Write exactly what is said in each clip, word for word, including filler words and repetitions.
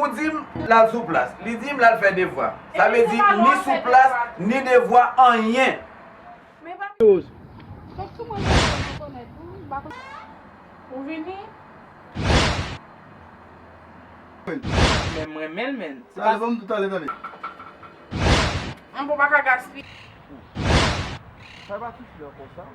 Ou di m l al sou plas, li di m l al fè devwa. Sa vle di ni sou plas, ni devwa, anyen. Men pa. Fòk sou mwen mwen rekonèt tou, m pa konn. Ou vini? Men mwen renmen l, men se pa. Tande, ban m tou tande, tande. An bon, pa ka gaspiye. Sa pa touche ankò sa.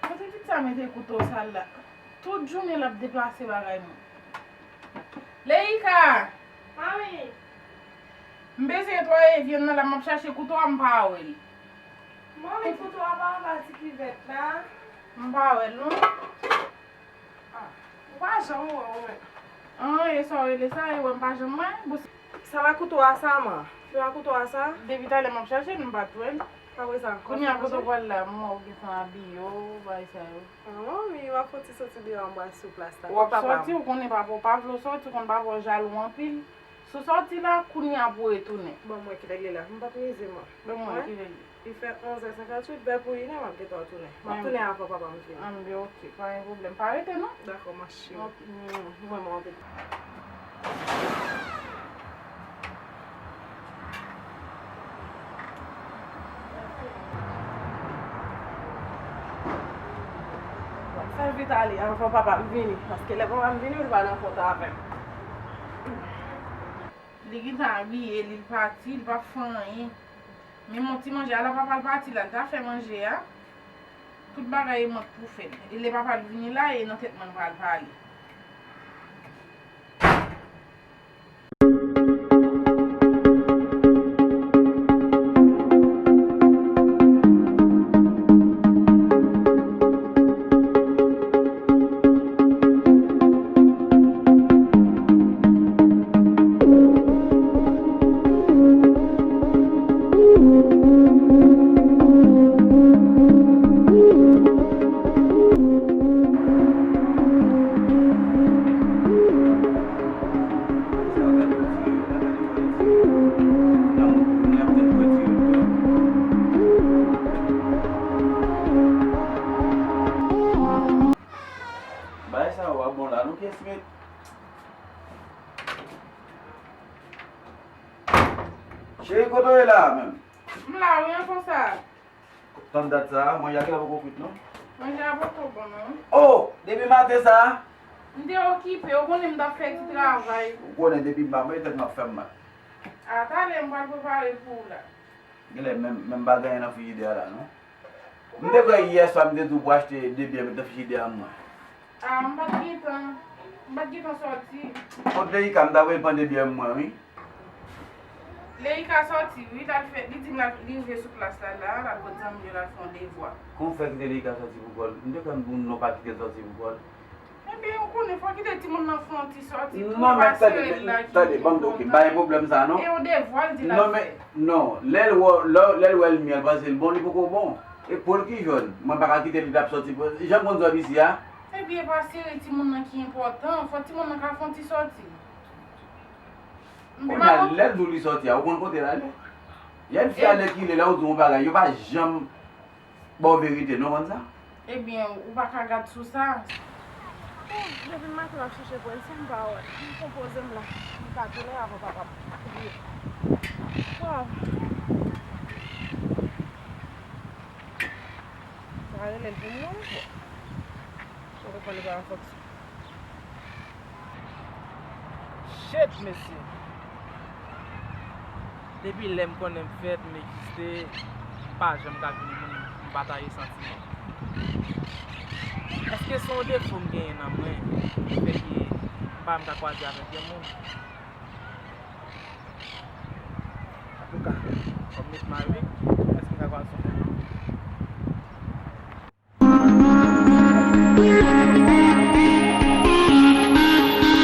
Kote pitit sa mete kouto sal la? Tout jounen l ap deplase bagay mwen. Leika! Mami! M bezwen netwaye vyann nan la, m ap chache kouto a, m pa wè l. Mami, kouto a pa anba ti kivèt la? M pa wè l non. Ah, ou pa janm wè ou menm. An, e sa w rele sa, e wè m pa janm wè? Bon, se. Sa pa kouto a sa, man? Se pa kouto a sa? Depi talè m ap chache l, m pa t wè l. Apre sa, kounye a kote w pral la, m wè w gentan abiye w, bagay sa yo. Ah, manmi, w ap fè ti soti deyò, m pral sou plas la. W ap soti, ou konnen papa w pa vle w soti, ou konn papa w jalou anpil. Si w soti la, kounye a pou w retounen. Ban m wè kilè l ye la. M p ap mize, man. Ban m wè kilè l ye. Li fè onz è senkantuit, bè pou inè, m ap gentan tounen. M ap tounen avan papa m vini. Anben, ok, pa gen pwoblèm. Pa rete, non? Dakò, ma cheri. Ok. Mm, mwen, mwen, anpil. Fè vit ale, anvan papa m vini. Paske lè papa m vini, li pral nan kont avè m. Li gentan abiye, li pati, li p ap fè anyen. Menm yon ti manje, ala papa l pati la, l ta fè manje a. Tout bagay e mwen k pou fè l. E lè papa l vini la, e nan tèt mwen l pral pale. Bagay sa yo pa bon la non, Kesmet. Cheri, kote w ye la menm? M la wi, an konsa. Tann dat sa a, manje a genlè poko kwit non. Manje a poko bon non. Oh, depi maten sa a? M te okipe, ou konnen m t ap fè ti travay. Ou konnen depi m pa manje tèt m ap fè m mal. A, talè m pral prepare l pou ou la. Genlè menm, menm pa gen anyen nan frijidè a la non. M te kwè yè swa m te di w pou achte de byè met nan frijidè a mwen. A, m pa t gentan, m pa t gentan sòti. Kot Leika, m ta voye l pran de byè mwen wi. Leika sòti wi, l al fè, li di m l al, li rive sou plas la la, l al kot zanmi yo, l al fè yon devwa. Kòman fè kite Leika sòti pou kò l? M te kwè m di w non pa kite l sòti pou kò l. Ebyen, ou konnen, fò kite timoun nan fè yon ti sòti tou, asire l la ki enpòtan. Non, men tande, tande, ban m di, ok, pa gen pwoblèm sa non. E yon devwa l di l ap fè. Non, men, non, lè l wè, lè, lè l wè limyè, l panse l bon, li poko bon. E po l ki jòn, mwen pa ka kite li t ap sòti. Jan m konn sòt isi a. Ebyen, pa sere timoun nan ki enpòtan, fò timoun nan ka fè yon ti sòti. Kounye a, lè l di w li sòti a, ou konn kote l ale? Y a yon fi alèkile, lè w di w yon bagay, yo pa janm ba w verite non, konn sa? Ebyen, ou pa ka gad sou sa. Oh, depi maten m ap chèche pwen, san m pa wè. M konpoze m la. M ka tounen avan papa m vini. Waw. Sa rele l pou mwen, bon. Mwen konprann li pa nan fonksyon. Shit, mesye. Depi lè m konnen m fèt, m egziste, m pa janm ka vin moun m pataje santiman. Èske se yon defo m genyen nan mwen ki fè ke m pa janm ka kwaze avèk yon moun? Antouka, kòm met mari, èske m ka kwaze yon moun? Ba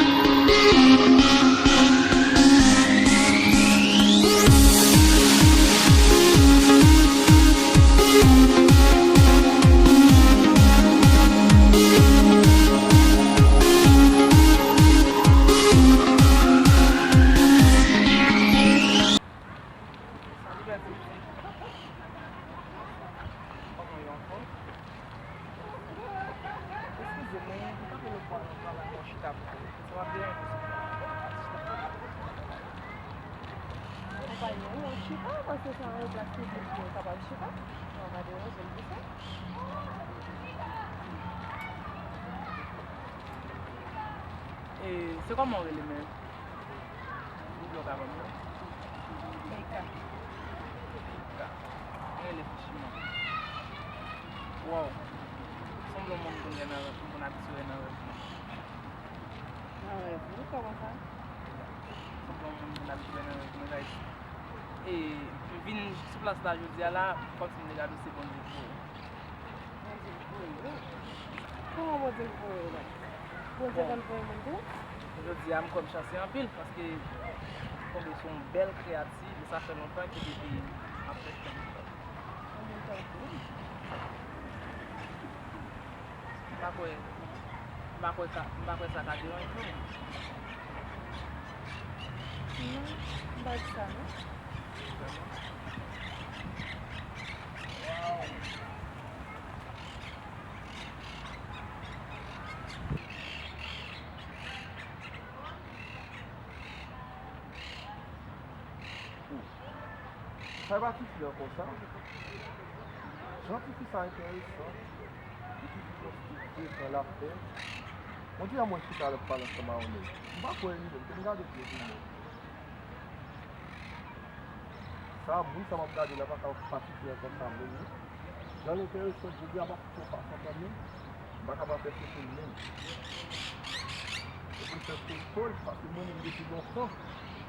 Eskize mwen, m pa gen lòt bò nan travay mwen chita pou mwen. Sa va deranje w si mwen chita pou mwen? Konpayi an, non, chita, paske se yon plas piblik, mwen kapab chita. Sa va deranje m pou sa. E, se kòman w rele menm? Ou vle w ka ban m non? Eka. Eka. Mwen rele Fichiman. Wow. Sanble yon moun m konn wè nan rèv, m konn abitye wè nan rèv mwen. Nan rèv ou? Kòman sa? Sanble yon moun m konn abitye wè nan rèv mwen, guys. E m vin sou plas la jodi a la, kòmsi m te ka di se Bondye ki voye m. Bondye k voye w? Kòman Bondye k voye w la? Bondye konn voye moun tou? Jodi a, m kwè m chanse anpil, paske m tonbe sou yon bèl kreyati, e sa fè lontan ke depi m ap fè chanm. Yon moun tankou m? M pa kwè, m pa kwè sa, m pa kwè sa ka deranje w. Non, m pa di sa, non. Wow. Sa e pa tifi an konsa? Jan tifi sa enteresan. Li toujou gon stil frekan l ap fè. On dirè mwen chita l ap pale ansanm a yon nèg. M pa kwè li menm, fò m gade pye pou mwen. Sa, moun sa m ap gade la pa ka pa tifi an konsa menm non. Jan l enteresan jodi a, m ap kite w pase ansanm li. M pa ka pa fè foto l menm. E pou l fè foto l, paske mwen menm depi lontan,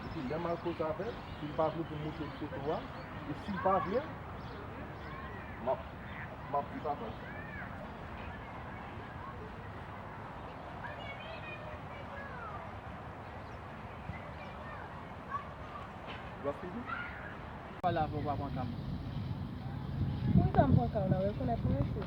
depi lè m al koze avè l, si l pa vle pou m montre l foto a, e si l pa vle, m ap, m ap di papa l sa. Ou ap fini? Pale avè w pa pran ka m. Poukisa m pran ka w la, ou rekonèt mwen mesye?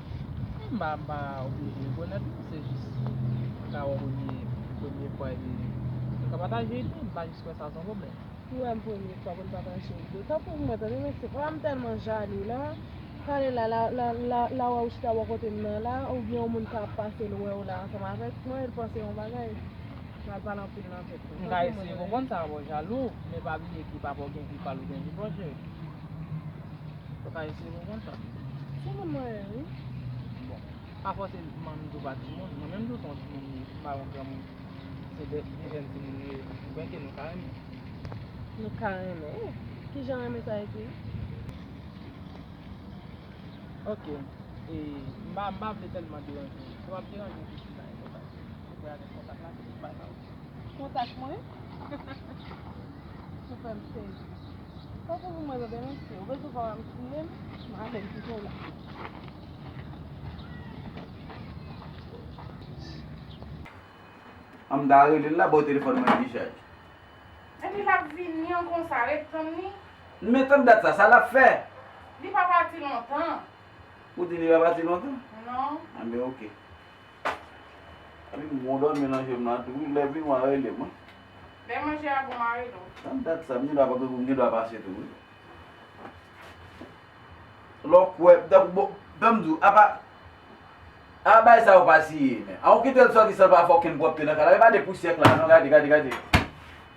M pa, m pa oblije rekonèt ou, se jis m ka wè w premye, premye fwa epi nou ka pataje ide, m pa jis wè sa se yon pwoblèm. Ou wè m premye fwa pou n pataje ide. Tanpri pou mwen tande mesye, papa m tèlman jalou la. Pale la, la, la, la, la wè ou chita bò kote m nan la, oubyen yon moun ka ap pase l wè w la ansanm avèk mwen, l panse yon bagay. Pral pale anpil nan tèt mwen. M ka eseye konprann sa papa w jalou, men pa bliye ke papa w gen vi pa l, ou gen vi pa w, cheri. Ou ka eseye konprann sa. Timoun mwen ye, wi. Bon, pa fòseman m di w pa timoun, mwen menm tou se yon timoun m ye, m pa yon granmoun. Se de, de jèn timoun nou ye, ou konnen ke nou ka renmen. Nou ka renmen? Kijan renmen sa ekri? Ok. E, m pa, m pa vle tèlman deranje w. Si w ap deranje w, se pa enpòtan. Ou pral gen kontak la, se tout bagay la. Kontak mwen? Ou fè m sezi. Tanpri pou mwen tande mesye, ou bezwen fè m kriye m, m ale m kite w la. An m ta rele l la, ba w telefòn mwen deja. Epi l ap vini an konsa, ret tann li. Men tann dat sa, sa l ap fè? Li pa pati lontan. Ou di li pa pati lontan? Non. Anben, oke. Epi m gon dòmi nan je m nan tou, wi, lè vini w a rele m, wi. Lè manje a bon, m a rele w. Tann dat sa, m gen dwa pa, m gen dwa pase tou, wi. Lè w kwè, tankou bon, ban m di w, apa, apa bagay sa yo pa siye, men. An, ou kite l sòti san l pa fè okenn pwòpte nan kay la. E pa de pou syèk la, non, gade, gade, gade.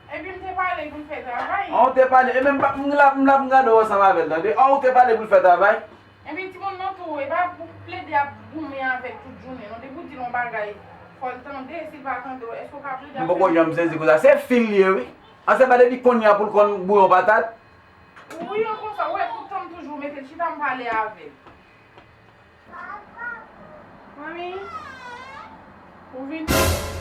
Epi m te pale pou l fè travay. An, ou te pale, e menm pa, m la, m la, m gade w ansanm avè l, tande. An, ou te pale pou l fè travay. Epi timoun nan tou, e pa pou plede ap goumen avèk tout jounen, non. Depi w di l yon bagay, fò l tande, si l pa tande w, èske w ka plede ap fè l? M poko janm sezi konsa. Se fi l ye, wi. An, se pa depi kounye a pou l konn bouyon patat. Wi, an konsa, ou wè, tout tan m toujou mete l chita, m pale avè l. Manmi, ou vini?